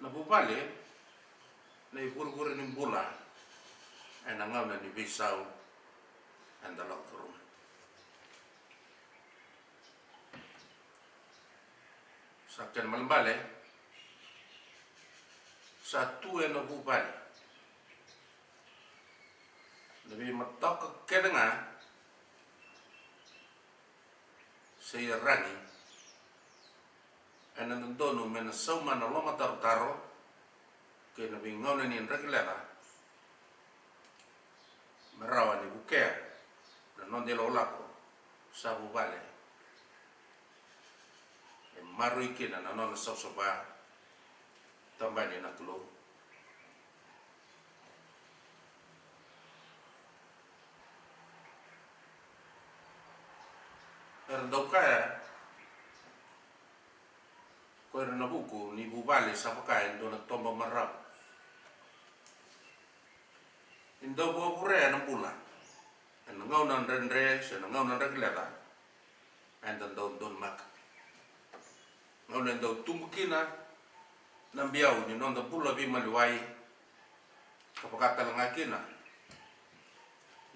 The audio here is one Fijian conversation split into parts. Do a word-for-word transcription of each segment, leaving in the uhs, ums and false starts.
Na vuvale na ivurevure ni bula ena gauna ni veisau eda lako curuma. Sa kena ibalebale, sa tu ena vuvale na veimatoka kece ga se iyaragi ena dodonu me na sauma na lomatarotaro kei na veigauna ni draki leca, me rawa ni vukea na noda ilakolako sa vuvale. E maroroi kina na nona savasava tabani na Kalou. Era dau kaya ko ira na vuku ni vuvale sa vaka e dua na toba marau. E dau vakavurea na bula ena gauna dredre se na gauna draki leca. Eda dau donumaka gauna e dau tubu kina na biau ni noda bula veimaliwai, ka vaka tale ga kina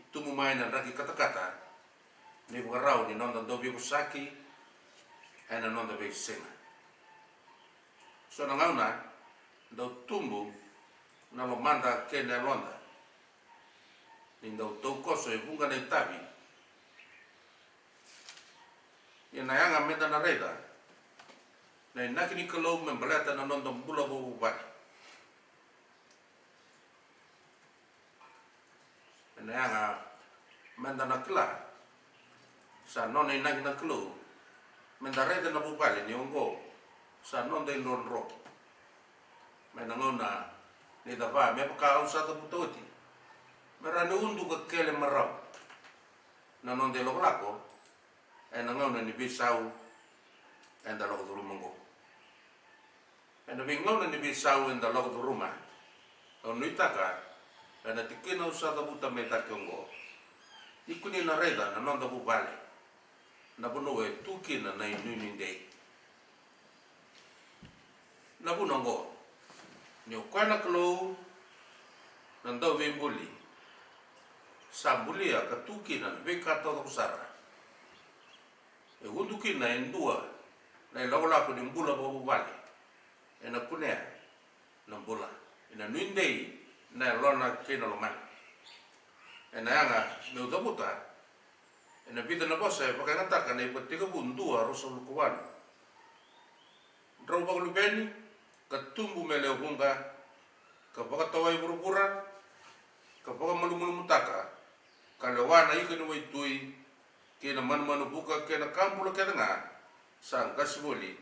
e tubu mai na draki katakata ni vakarau ni noda dau veivosaki ena noda veisiga. So na gauna dau tubu na lomada kei na yaloda ni dau taukoso e vuqa na itavi. Ia na yaga meda na raica na inaki ni Kalou me baleta na noda bula vakavuvale. Ena yaga meda na kila sa nona inaki na Kalou meda raica na vuvale ni oqo sa noda idrodro. Mai na gauna ni cava me vaka au sa cavuta oti, me rawa ni udu ka kele marau na noda ilakolako ena gauna ni veisau eda lako curuma oqo. Ena veigauna ni veisau eda lako curuma, au nuitaka ena tikina au sa cavuta mai cake oqo, ni kua ni na raica na noda vuvale na vanua e tu kina na inuinui dei. Na vuna oqo, ni o koya na Kalou na Dauveibuli sa bulia ka tu kina na veika taucoko sara. E udu kina e dua na ilakolako ni bula vakavuvale. Ena kunea na bula, ena nuidei na yalona kei na lomana. Ena yaga meu cavuta ena vica na vosa e vakayagataka na iVakatekivu dua ruasagavulu ka walu. Drau vakaluveni ka tubu me lewe vuqa, ka vakatawai vuravura, ka vakamalumalumutaka, ka lewa na ika ni waitui kei na manumanu vuka kei na ka bula kece ga sa qasi voli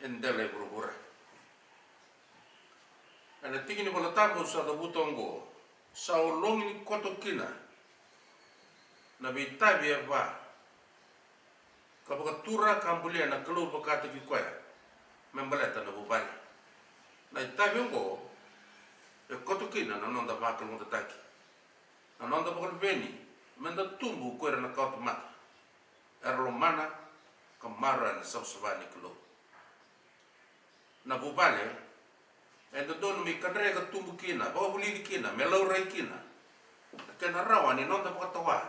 e dela i vuravura. Ena tiki ni Vola Tabu sa cavuta oqo, sa ologi ni koto kina na veitavi e va, ka vakatura ka bulia na Kalou vakataki koya me baleta na vuvale. Na itavi oqo e koto kina na noda vakalougatataki, na noda vakaluveni meda tubu ko ira na kawatamata era lomana ka maroroya na savasava ni Kalou. Na vuvale e dodonu me kadre ka tubu kina, vakavulici kina, me laurai kina na kena rawa ni noda vakatawa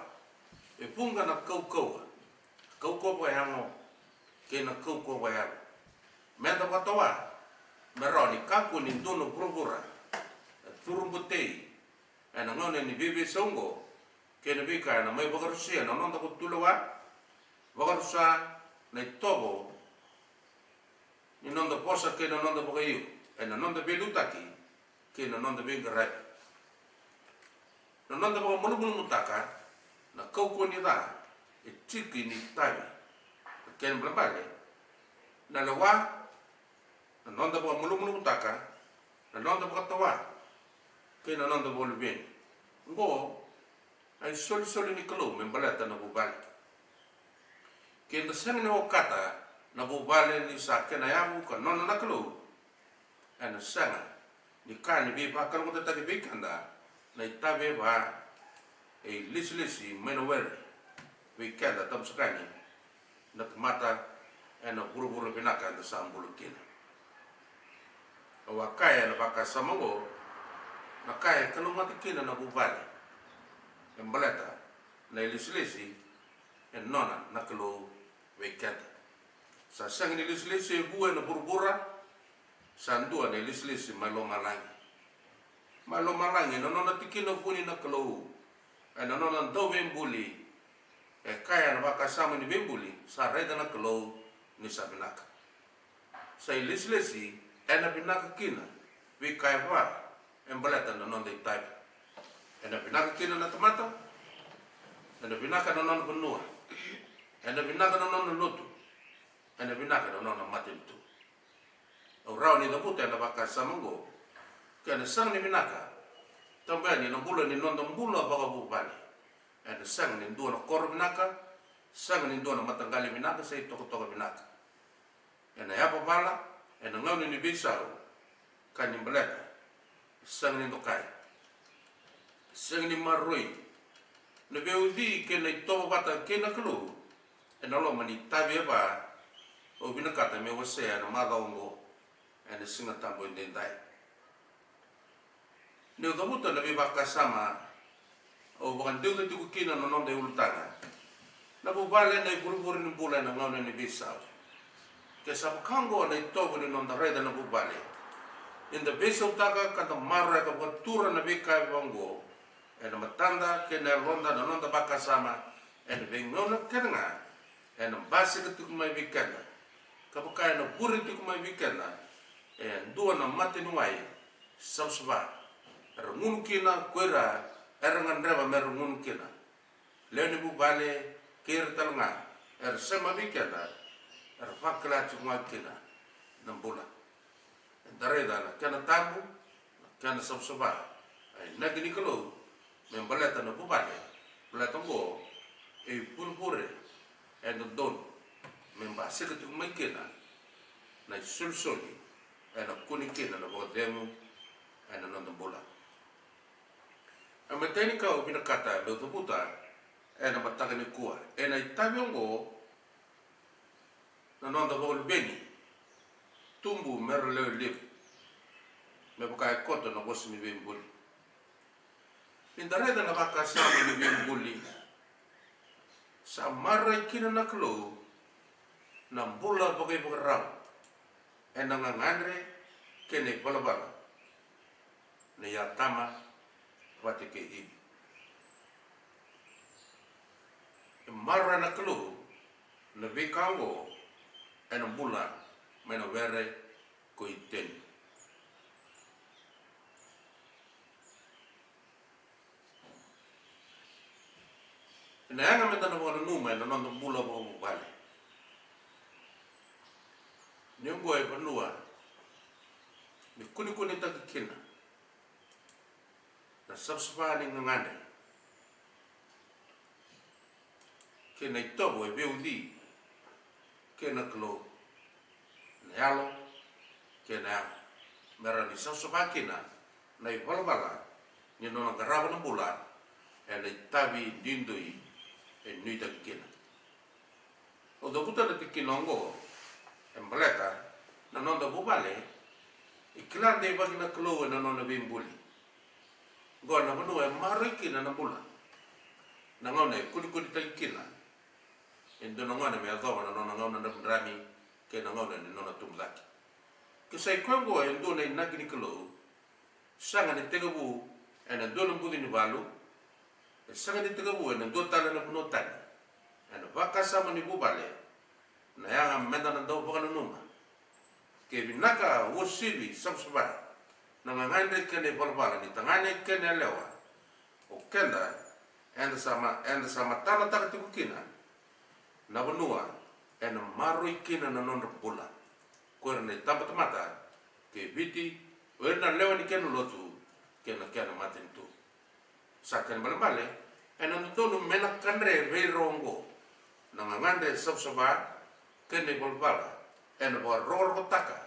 e vuqa na kaukauwa, kaukauwa vakayago kei na kaukauwa vakayalo. Meda vakatawa me rawa ni kakua ni dua na vuravura e curubutei ena gauna ni veiveisau oqo kei na veika ena mai vakarusia na noda vakatulewa, vakarusa na itovo ni noda vosa kei na noda vakaio, ena noda veiliutaki kei na noda veiqaravi. Na noda vakamalumalumutaka na kaukauwa ni ca e tiki ni tavi. Na kena ibalebale, na lewa, na noda vakamalumalumutaka, na noda vakatawa kei na noda vakaluveni. Oqo a isolisoli ni Kalou me baleta na vuvale. Ke da sega ni okata na vuvale ni sa kena yavu ka nona na Kalou, ena sega ni ka ni veivakalougatataki vei keda na itavi e va e ilesilesi mai na were vei keda tamusakani na tamata ena vuravura vinaka eda sa bula kina. Au a kaya ena vakasama oqo, na ka e kalougata kina na vuvale e baleta na ilesilesi e nona na Kalou vei keda. Sa sega ni lesilesi e vu ena vuravura, sa dua na ilesilesi mai lomalagi. Mai lomalagi, ena nona tikina vuni na Kalou, ena nona dauveibuli. E kaya na vakasama ni veibuli, sa raica na Kalou ni sa vinaka. Sa ilesilesi ena vinaka kina veika e va e baleta na noda itavi. Ena vinaka kina na tamata, ena vinaka na nona vanua, ena vinaka na nona lotu, ena vinaka na nona matanitu. Au rawa ni cavuta ena vakasama oqo, ke na sega ni vinaka, tabe yani na bula ni noda bula vakavuvale. Ena sega ni dua na koro vinaka, sega ni dua na mataqali vinaka se itokatoka vinaka. Ena yavavala, ena gauna ni veisau, ka ni baleta e sega ni dokai, e sega ni maroroi na veiuci kei na itovo vata kei na Kalou ena loma ni itavi e va. Au vinakata meu wasea ena macawa oqo, ena Siga Tabu edaidai. Niu cavuta na veivakasama au vakadeuca tiko kina na noda iulutaga, na vuvale na ivurevure ni bula ena gauna ni veisau. Ke sa vaka oqo na itovo ni noda raica na vuvale, ni da veisautaka ka da maroroya ka vakatura na veika e va oqo ena matada kei na yaloda, na noda vakasama, ena veigauna kece ga ena basika tiko mai vei keda, ka vaka ena vure tiko mai vei keda e dua na mata ni wai savasava. Era gunu kina ko ira era gadreva mera gunu kina, lewe ni vuvale kei ira tale ga era sema vei keda, era vakila tiko ga kina na bula. Eda raica na kena tabu, na kena savasava, a inaki ni Kalou me baleta na vuvale, baleta oqo e ivurevure e dodonu me basika tiko mai kina na isolisoli ena kune kina na vakacegu ena noda bula. E matai ni ka au vinakata meu cavuta ena mataka nikua, ena itavi oqo na noda vakaluveni tubu mera lewe levu, me vaka e koto na vosa ni veibuli. Ni da raica na vakasama ni veibuli, sa maroroi kina na Kalou na bula vakaivakarau ena gagadre kei na ivalavala nei Atama vata kei Ivi. E maroroya na Kalou na veika oqo ena bula mai na were ko Iteni. Ena yaga meda na vakananuma ena noda bula vakavuvale ni oqo e vanua ni kunekunetaki kina na savasava ni gagadre kei na itovo e veiuci kei na Kalou, na yalo kei na yago, me rawa ni savasava kina na ivalavala ni nona qarava na bula ena itavi duidui e nuitaki kina. Au cavuta na tikina oqo e baleta na noda vuvale e kila deivaki na Kalou ena nona veibuli. Oqo na vanua e maroroi kina na bula, na gauna e kunekunetaki kina e dua na gone me yacova na nona gauna dramidrami kei na gauna ni nona tubu cake. Ke sa i koya oqo e dua na inaki ni Kalou, sega ni tekivu ena dua na buci ni valu, e sega ni tekivu ena dua tale na vanua tani. Ena vakasama ni vuvale, na yaga meda na dau vakananuma. Ke vinaka uasivi savasava na gagadre kei na ivalavala ni tagane kei na yalewa, o keda eda sa ma, eda sa matanataka tiko kina na vanua ena maroroi kina na nodra bula ko ira na itabatamata kei Viti, o ira na lewe ni kena lotu kei na kena matanitu. Sa kena ibalebale, ena dodonu me na kadre vei ira oqo na gagadre savasava kei na ivalavala ena vakarokorokotaka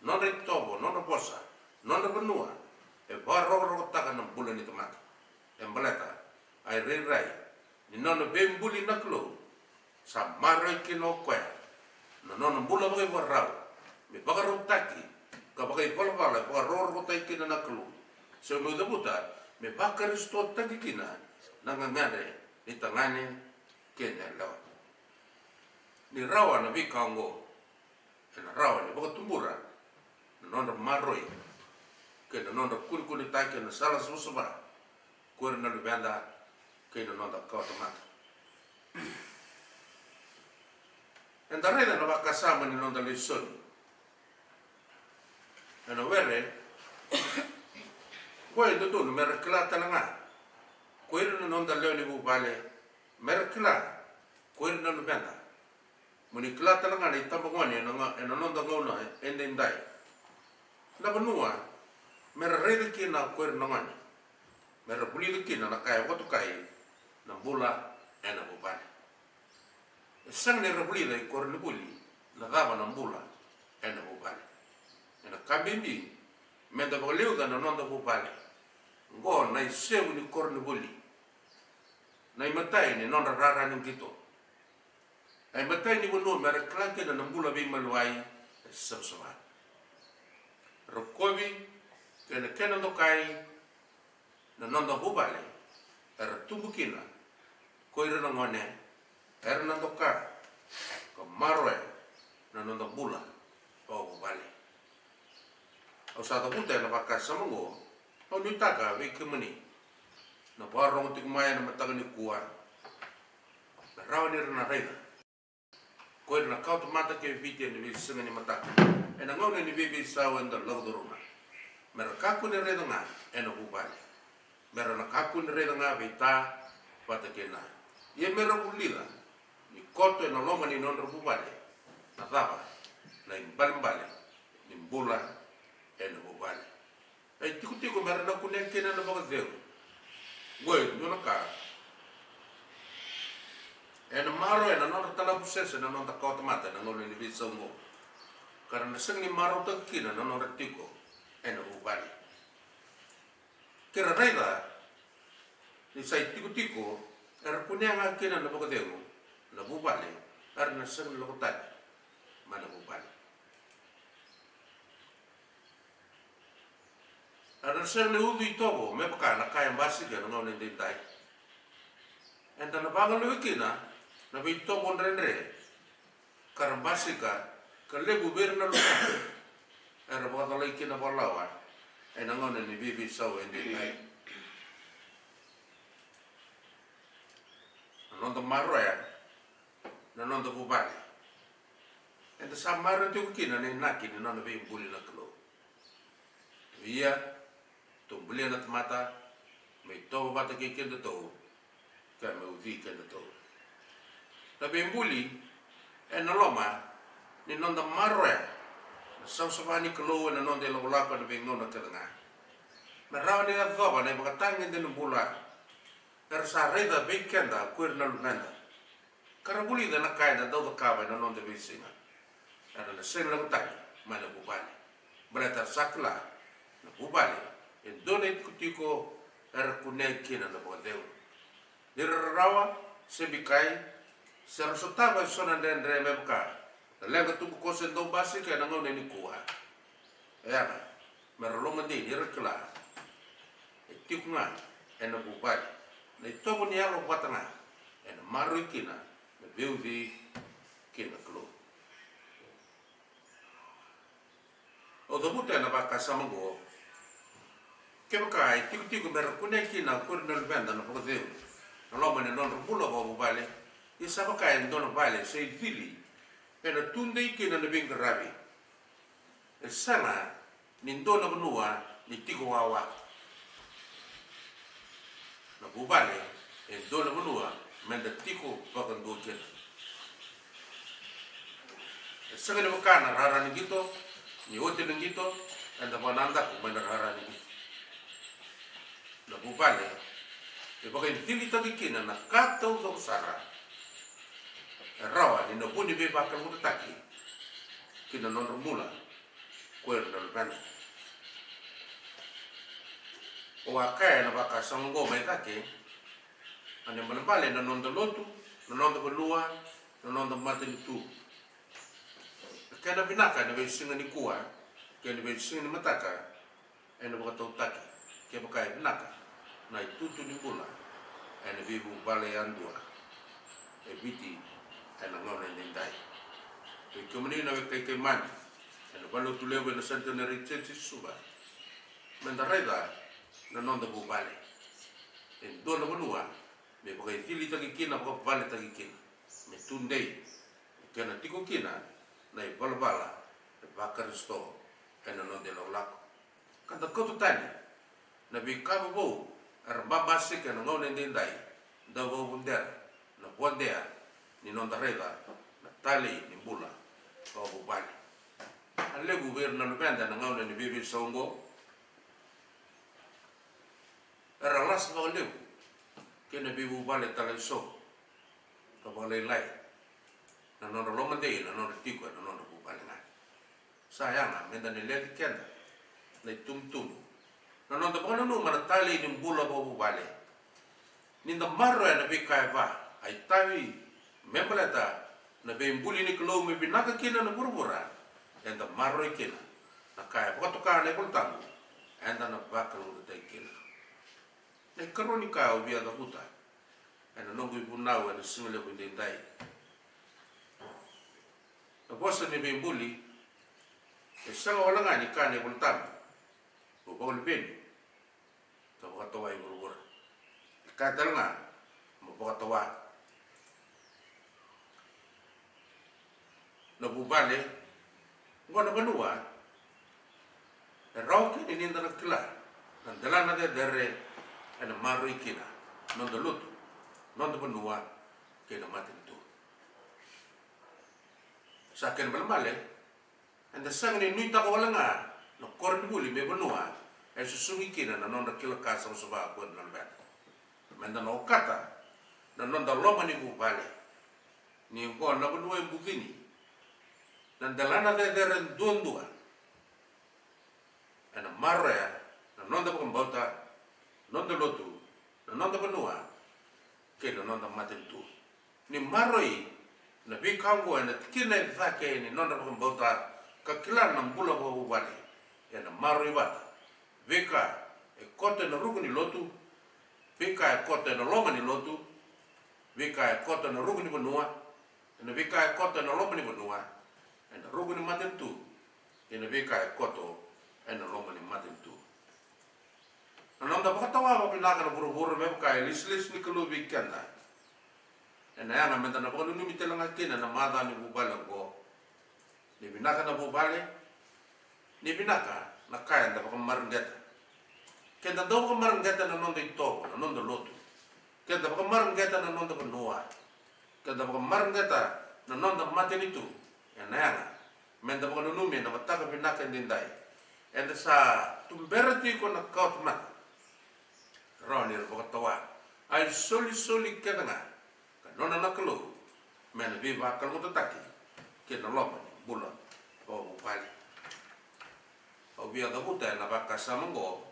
nodra itovo, nodra vosa, nodra vanua, e vakarokorokotaka na bula ni tamata. E baleta a irairai ni nona veibuli na Kalou, sa maroroi kina o koya na nona bula vakaivakarau me vakarautaki Ka vakaivalavala e vakarokorokotaki kina na Kalou. Se meu cavuta me vakarisitotaki kina na gagadre ni tagane kei na yalewa. Ni rawa na veika oqo, ena rawa ni vakatubura na nodra maroroi kei na nodra kunekunetaki ena sala savasava ko ira na luveda kei na noda kawatamata. Eda raica na vakasama ni noda lesoni ena were oqo, e dodonu mera kila tale ga ko ira na noda lewe ni vuvale, mera kila ko ira na luveda. Mo ni kila tale ga na itabagone ena ga-, ena noda gauna edaidai. Na vanua mera raica kina ko ira na gone, mera vulica kina na ka e vakatokai na bula ena vuvale. E sega ni ra vulica i koronivuli na cava na bula ena vuvale. Ena ka bibi meda vakaliuca na noda vuvale. Oqo na isevu ni koronivuli, na imatai ni nodra rara ni qito, na imatai ni vanua mera kila kina na bula veimaliwai e savasava. Rokovi kei na kena dokai na noda vuvale era tubu kina ko ira na gone, era na doka ka maroroya na noda bula vakavuvale. Au sa cavuta ena vakasama oqo, au nuitaka vei kemuni na vakarorogo tiko mai ena mataka nikua, na rawa ni ra na raica ko ira na kawatamata kei Viti ena veisiga ni mataka, ena gauna ni veiveisau eda lako curuma, mera kakua ni raica ga ena vuvale, mera na kakua ni raica ga vei ta vata kei na. Ia mera vulica ni koto ena loma ni nodra vuvale na cava na ibalebale ni bula ena vuvale. Na itikotiko mera na kunea kina na vakacegu. Oqo e dua na ka ena maroroya na nodra talavu sese na noda kawatamata ena gauna ni veisau oqo, ka ra na sega ni marautaka kina na nodra tiko ena vuvale. Ke ra raica ni sa itikotiko era kunea ga kina na vakacegu na vuvale, era na sega ni lako tani mai na vuvale. Era na sega ni ucu itovo me vaka na ka e basika ena gauna edaidai. Eda na vagalui kina na veitovo dredre ka ra basika, ka levu vei ira na luveda era vakacalai kina vakalawa ena gauna ni veiveisau edaidai. Na noda maroroya na noda vuvale. Eda sa maroroya tiko kina na inaki ni nona veibuli na Kalou. Ia, tou bulia na tamata me itovo vata kei kedatou, ka me uci kedatou. Na veibuli ena loma ni noda maroroya na savasava ni Kalou ena noda ilakolako ena veigauna kece ga. Me rawa ni yacova na ivakatagede ni bula era sa raica vei keda ko ira na luveda, ka ra vulica na ka eda dau cakava ena noda veisiga. Era na sega ni lako tani mai na vuvale. Baleta era sa kila na vuvale e dua na itikotiko era kunea kina na vakacegu. Ni ra rarawa se bikai, se ra sotava eso na dredre me vaka na leqa tubukoso e dau basika ena gauna nikua. E yaga me ra lomadei ni ra kila e tiko ga ena vuvale na itovo ni yalo vata ga ena maroroi kina na veiuci kei na Kalou. Au cavuta ena vakasama oqo, kevaka e tikotiko me ra kunea kina ko ira na luveda na vakacegu na loma ni nodra bula vakavuvale, ia sa vaka e dua na vale se icili ena tudei kina na veiqaravi. E sega ni dua na vanua ni tiko wawa. Na vuvale e dua na vanua meda tiko vakadua kina. E sega ni vaka na rara ni qito, ni oti na qito eda vakanadaku mai na rara ni qito. Na vuvale e vakaicilitaki kina na ka taucoko sara e rawa ni na vu ni veivakalougatataki ki na nodra bula ko ira na luvena. Au a kaya ena vakasama oqo mai cake, a na ibalebale na noda lotu, na noda vanua, na noda matanitu. Na kena vinaka ena veisiga nikua, Kei na veisiga ni mataka ena vakatautaki kevaka e vinaka na itutu ni bula ena veivuvale yadua e Viti ena gauna edaidai. Vei kemuni na wekai keimami ena Valelotu Levu ena Centenary Church e Suva, meda raica na noda vuvale e dua na vanua me vakaicilitaki kina, vakavaletaki kina, me tudei, kena tiko kina na ivalavala e vaKarisito ena noda ilakolako. Ka da kauta tani na veika vovou era babasika ena gauna edaidai, da vakavudera na voadea ni noda raica na talei ni bula vakavuvale. A levu vei ira na luveda ena gauna ni veiveisau oqo era lasa vakalevu kei na veivuvale tale eso, ka vakalailai na nodra lomadei, na nodra tiko ena nodra vuvale ga. Sa yaga meda na levi keda na itubutubu, na noda vakananuma na talei ni bula vakavuvale. Ni da maroroya na veika e va, a itavi me baleta na veibuli ni Kalou me vinaka kina na vuravura, eda maroroi kina na ka e vakatoka na iVolatabu, eda na vakalougatataki kina. Na ikarua ni ka au via cavuta ena noqu ivunau ena sigalevu edaidai, na vosa ni veibuli e sega wale ga ni kaya na iVolatabu mo vakaluveni ka vakatawa i vuravura. E kaya tale ga mo vakatawa na vuvale, oqo na vanua e rawa kina ni da na kila na delana cecere ena maroroi kina noda lotu, noda vanua kei na matanitu. Sa kena ibalebale, eda sega ni nuitaka wale ga na koronivuli me vanua e susugi kina na nodra kila ka savasava ko ira na luveda. Meda na okata na noda loma ni vuvale, ni oqo na vanua e bucini na delana cecere duadua ena maroroya na noda vakabauta, noda lotu, na noda vanua kei na noda matanitu. Ni maroroi na veika oqo ena tikina e cake ni nodra vakabauta ka kila na bula vakavuvale, ena maroroi vata veika e koto ena ruku ni lotu, veika e koto ena loma ni lotu, veika e koto ena ruku ni vanua, ena veika e koto ena loma ni vanua, ena ruku ni matanitu, ena veika e koto ena loma ni matanitu. Na noda vakatawa vakavinaka na vuravura me vaka e lesilesi ni Kalou vei keda, ena yaga meda na vakananumi tale ga kina na macawa ni vuvale oqo. Ni vinaka na vuvale, ni vinaka na ka eda vakamareqeta. Keda dau vakamareqeta na noda itovo, na noda lotu. Keda vakamareqeta na noda vanua. Keda vakamareqeta na noda matanitu. Ena yaga meda vakananumi ena mataka vinaka edaidai, eda sa tubera tiko na kawatamata, rawa ni ra vakatawa a isolisoli kece ga ka nona na Kalou, me na veivakalougatataki kei na loma ni bula vakavuvale. Au via cavuta ena vakasama oqo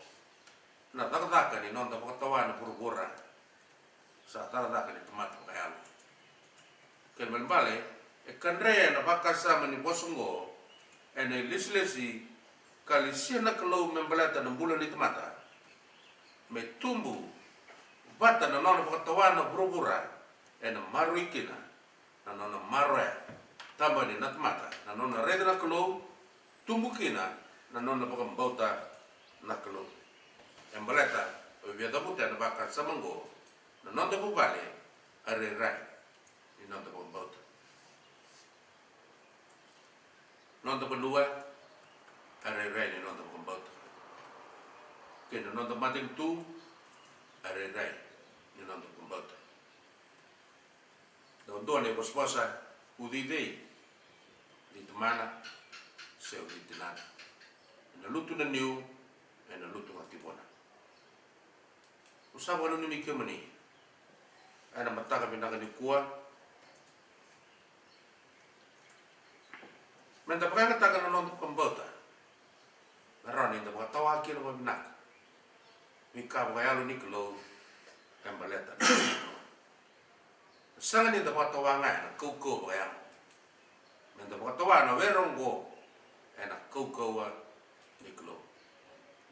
na cakacaka ni noda vakatawa na vuravura. Sa cakacaka ni tamata vakayalo. Kena ibalebale, e kadre ena vakasama ni vosa oqo ena ilesilesi ka lesia na Kalou me baleta na bula ni tamata, me tubu vata na nona vakatawa na vuravura, ena maroroi kina na nona maroroya tabani na tamata na nona raica na Kalou, tubu kina na nona vakabauta na Kalou. E baleta au via cavuta ena vakasama oqo, na noda vuvale a rairai ni noda vakabauta. Noda vanua a rairai ni noda vakabauta. Kei na noda matanitu a rairai ni noda vakabauta. Dau dua na ivosavosa, ucei cei, ucei tamana se ucei tinana, ena lutu na niu, ena lutu ga tiko na. Au sa vakananumi kemuni ena mataka vinaka nikua, meda vakayagataka na noda vakabauta, me rawa ni da vakatawa kina vakavinaka veika vakayalo ni Kalou e baleta na. Sega ni da vakatawa ga ena kaukauwa vakayalo, meda vakatawa na were oqo ena kaukauwa ni Kalou.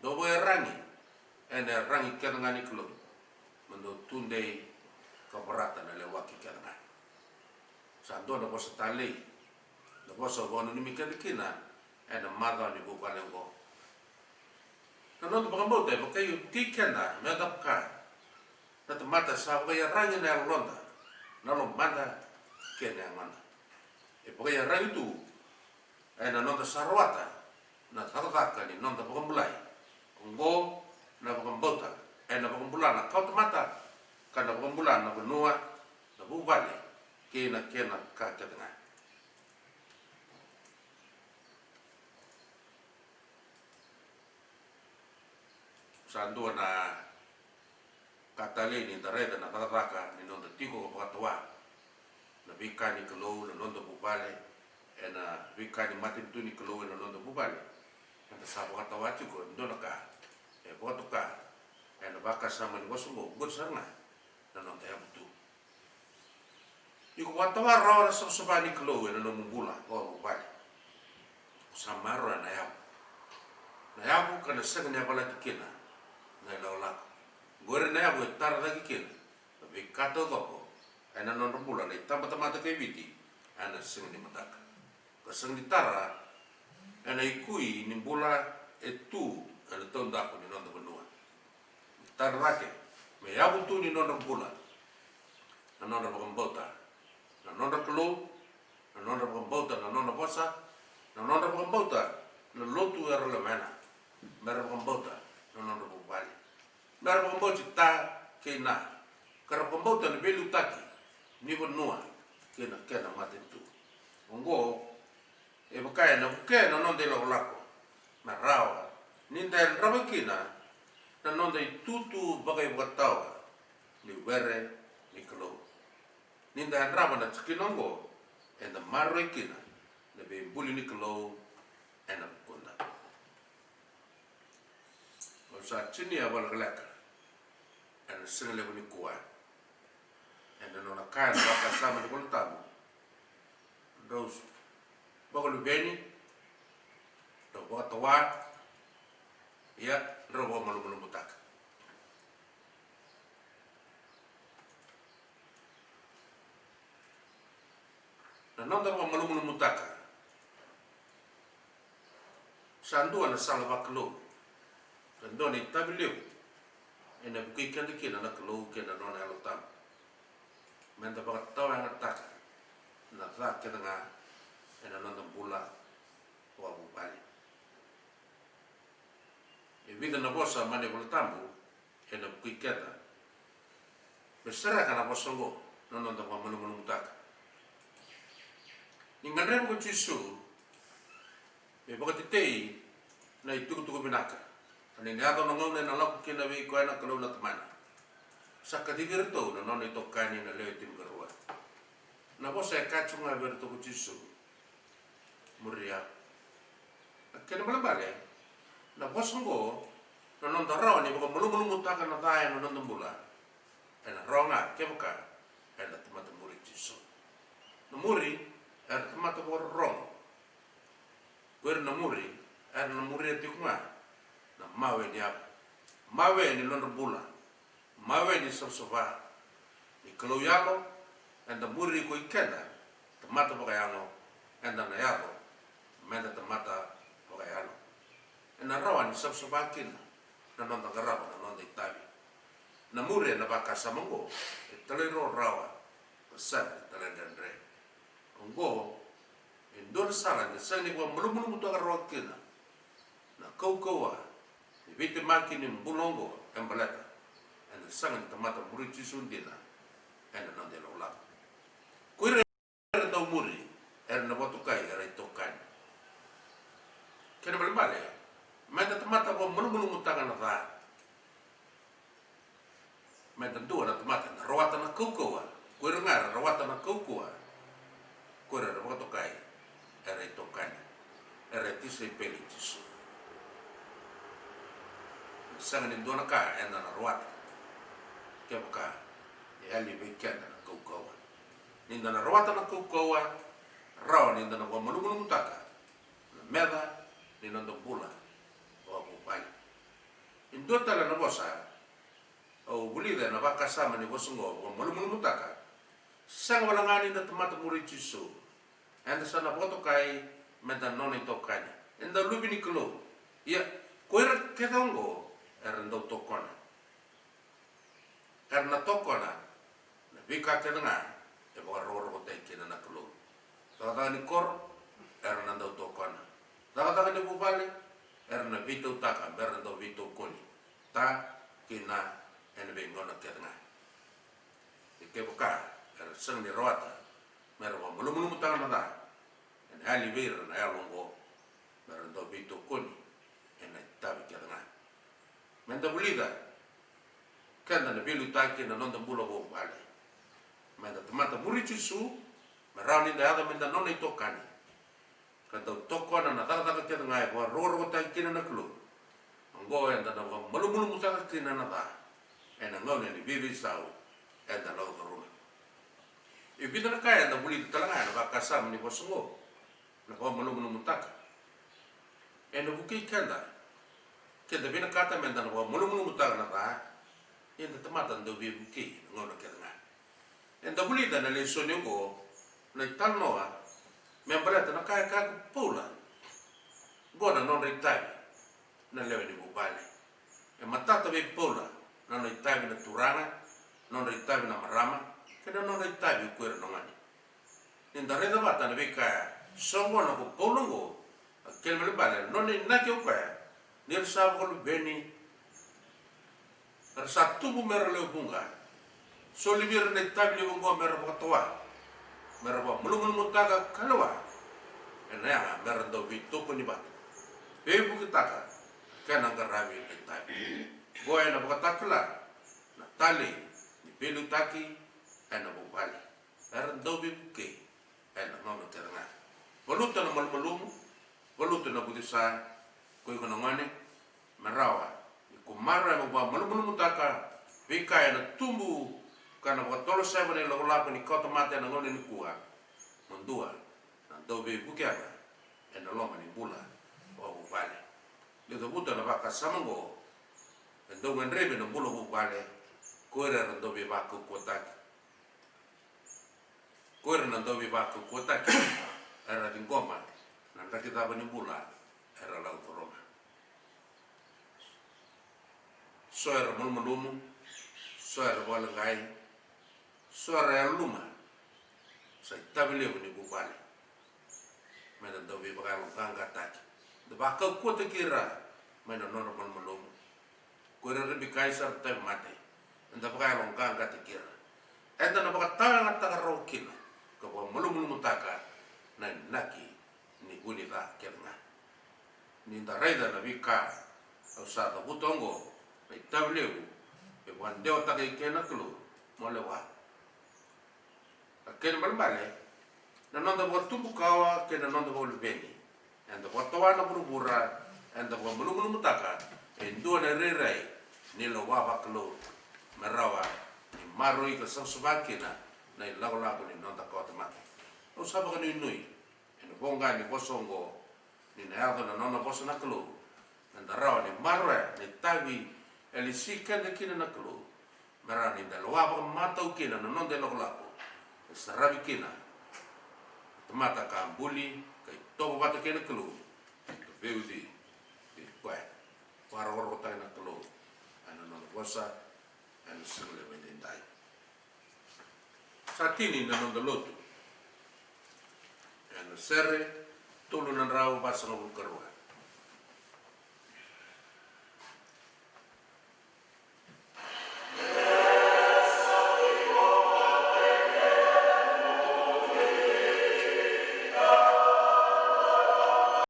Dou vakaiyaragi ena iyaragi kece ga ni Kalou, mo dou tudei ka vorata na lewaki kece ga. Sa dua na vosa talei, na vosa au vakananumi keda kina ena macawa ni vuvale oqo. Na noda vakabauta e vukei, vukei keda me da vaka na tamata sa vakaiyaragi na yaloda, na lomada kei na yagoda. E vakaiyaragi tu ena noda sa rawata na cakacaka ni noda vakabulai. Oqo na vakabauta ena vakabula na kawatamata, ka na vakabula na vanua, na vuvale kei na kena ka kece ga. Sa dua na ka talei ni da raica na cakacaka ni noda tiko vakatawa na veika ni Kalou ena noda vuvale, ena veika ni matanitu ni Kalou ena noda vuvale. Eda sa vakatawa tiko e dua na ka e vakatoka ena vakasama ni vosa oqo, oqori sara ga na noda yavu tu. Iko vakatawa rawa na savasava ni Kalou ena nomu bula vakavuvale. Ko sa maroroya na yavu. Na yavu ka na sega ni yavalati kina na ilakolako. Oqori na yavu e tara cake kina na veika taucoko ena nodra bula na itabatamata kei Viti ena siga ni mataka. Ka sega ni tara ena ikui ni bula e tu ena taudaku ni noda vanua. Tara cake me yavu tu ni nodra bula na nodra vakabauta na nodra Kalou, na nodra vakabauta na nona vosa, na nodra vakabauta na lotu era lewena, mera vakabauta na nodra vuvale, mera vakabauti ta kei na, ka ra vakabauta na veiliutaki ni vanua kei na kena matanitu. Oqo e vaka ena vukea na noda ilakolako me rawa ni da yadrava kina na noda itutu vakaivakatawa ni were ni Kalou. Ni da yadrava na tikina oqo, eda maroroi kina na veibuli ni Kalou ena vukuda. Au sa tinia vakalekaleka ena siga levu nikua ena nona kaya na vakasama ni Vola Tabu: Drau vakaluveni, drau vakatawa, ia drau vakamalumalumutaka. Na noda vakamalumalumutaka sa dua na sala vakalou, sa dua na itavi levu ena vukei keda kina na Kalou kei na nona Yalo Tabu. Meda vakatawayagataka na ca kece ga ena noda bula vakavuvale. E vica na vosa mai na iVola Tabu ena vukei keda me sereka na vosa oqo, na noda vakamalumalumutaka. Ni gadreva ko Jisu me vakatetei na itukutuku vinaka, ka ni na yaco na gauna ena lako kina vei koya na Kalou na Tamana, sa kacivi iratou na nona itokani na lewe tinikarua. Na vosa e kaya tiko ga vei iratou ko Jisu, muri au. Na kena ibalebale, na vosa oqo, na noda rawa ni vakamalumalumutaka na ca ena noda bula, ena rawa ga kevaka eda tamata muri Jisu. Na muri era tamata vakarorogo. Ko ira na muri era na muria tiko ga na mawe ni yavu, mawe ni nodra bula, mawe ni savasava ni Kalou Yalo. Eda muri iko i keda tamata vakayago, eda na yaco meda tamata vakayalo. Ena rawa ni savasava kina na noda qarava na noda itavi. Na muri ena vakasama oqo e talairawarawa, ka sega ni talaidredre. Oqo e dua na sala eda sega ni vakamalumalumutaka rawa kina na kaukauwa ni veitemaki ni bula oqo, e baleta eda sega ni tamata muri Jisu dina ena noda ilakolako. Ko ira era dau muri era na vakatokai era itokani. Kena ibalebale, meda tamata vakamalumalumutaka na ca. Meda dua na tamata na rawata na kaukauwa. Ko ira ga era rawata na kaukauwa, ko ira era vakatokai era itokani, era tisaipeli i Jisu. Sega ni dua na ka eda na rawata kevaka e yali vei keda na kaukauwa. Ni da na rawata na kaukauwa, rawa ni da na vakamalumalumutaka na meca ni noda bula Dua tale na vosa au vulica ena vakasama ni vosa oqo, vakamalumalumutaka. Sega wale ga ni da tamata muri Jisu, eda sa na vakatokai me da nona itokani. Eda luve ni Kalou. Ia, ko ira kece oqo era dau tokona. Era na tokona na veika kece ga e vakarokorokotaki kina na Kalou. Cakacaka ni koro, era na dau tokona. Cakacaka ni vuvale, era na veitautaka me ra dau veitokoni. Ta kina ena veigauna kece ga. Ia kevaka era sega ni rawata me ra vakamalumalumutaka na ca, ena yali vei ira na yalo oqo me ra dau veitokoni ena itavi kece ga. Me da vulica keda na veiliutaki na noda bula vuvale. Me da tamata muri Jisu, me rawa ni da yaco me da nona itokani, ka dau tokona na cakacaka kece ga e vakarokorokotaki kina na Kalou. Oqo eda na vakamalumalumutaka kina na ca ena gauna ni veiveisau eda lako curuma. E vica na ka eda vulica tale ga ena vakasama ni vosa oqo, na vakamalumalumutaka. Ena vukei keda, keda vinakata me da na vakamalumalumutaka na ca, ia eda tamata dau veivukei na gauna kece ga. Eda vulica na lesoni oqo, na italanoa me baleta na ka e kaya ko Paula, oqo na nodra itavi na lewe ni vuvale. E matata vei Paula na nodra itavi na turaga, nodra itavi na marama, kei na nodra itavi ko ira na gone. Ni da raica vata na veika e soqona ko Paula oqo, a kena ibalebale na nona inaki o koya ni ra sa vakaluveni, era sa tubu me ra lewe vuqa. Soli vei ira na itavi levu oqo me ra vakatawa, me ra vakamalumalumutaka ka lewa ena yaga me ra dau veitokoni vata, veivuketaka kena qaravi na itavi. Oqo ena vakatakila na talei ni veiliutaki ena vuvale. Era dau veivukei ena gauna kece ga. Valuta na malumalumu, valuta na vucesa, ko iko na gone, me rawa ni ko maroroya mo vakamalumalumutaka veika ena tubu ka na vakatoloseva na ilakolako ni kawatamata ena gauna nikua. Mo dua na dau veivukei ena loma ni bula vakavuvale. Ni cavuta na vakasama oqo, e dau gadrevi na bula vuvale ko ira era dau veivakaukauwataki. Ko ira na dau veivakaukauwataki era ciqoma na draki cava ni bula era lako curuma. So era malumalumu, so era vakaleqai, so era yaluma. Sa itavi levu ni vuvale me da dau veivakayaloqaqataki, da vakaukauwataki ira mai na nodra malumalumu. Ko ira era bikai sa ra tauvimate, eda vakayaloqaqataki ira. Eda na vakatagatagataka rawa kina ka vakamalumalumutaka na inaki ni vu ni ca kece ga. Ni da raica na veika au sa cavuta oqo, na itavi levu e vakadewataka ike na Kalou mo lewa. A kena ibalebale, na noda vakatubu kawa kei na noda vakaluveni, eda vakatawa na vuravura, eda vakamalumalumutaka e dua na irairai ni lewa vakalou, me rawa ni maroroi ka savasava kina na ilakolako ni noda kawatamata. Au sa vakanuinui ena voqa ni vosa oqo, ni na yaco na nona vosa na Kalou, me da rawa ni maroroya na itavi e lesi keda kina na Kalou, me rawa ni da lewa vakamatau kina na noda ilakolako, me saravi kina na tamata ka buli ka itovo vata kei na Kalou, ka veiuci vei koya. Vakarokorokotaki na Kalou ena nona vosa ena siga levu edaidai. Sa tini na noda lotu ena sere tolu na drau vasagavulu karua.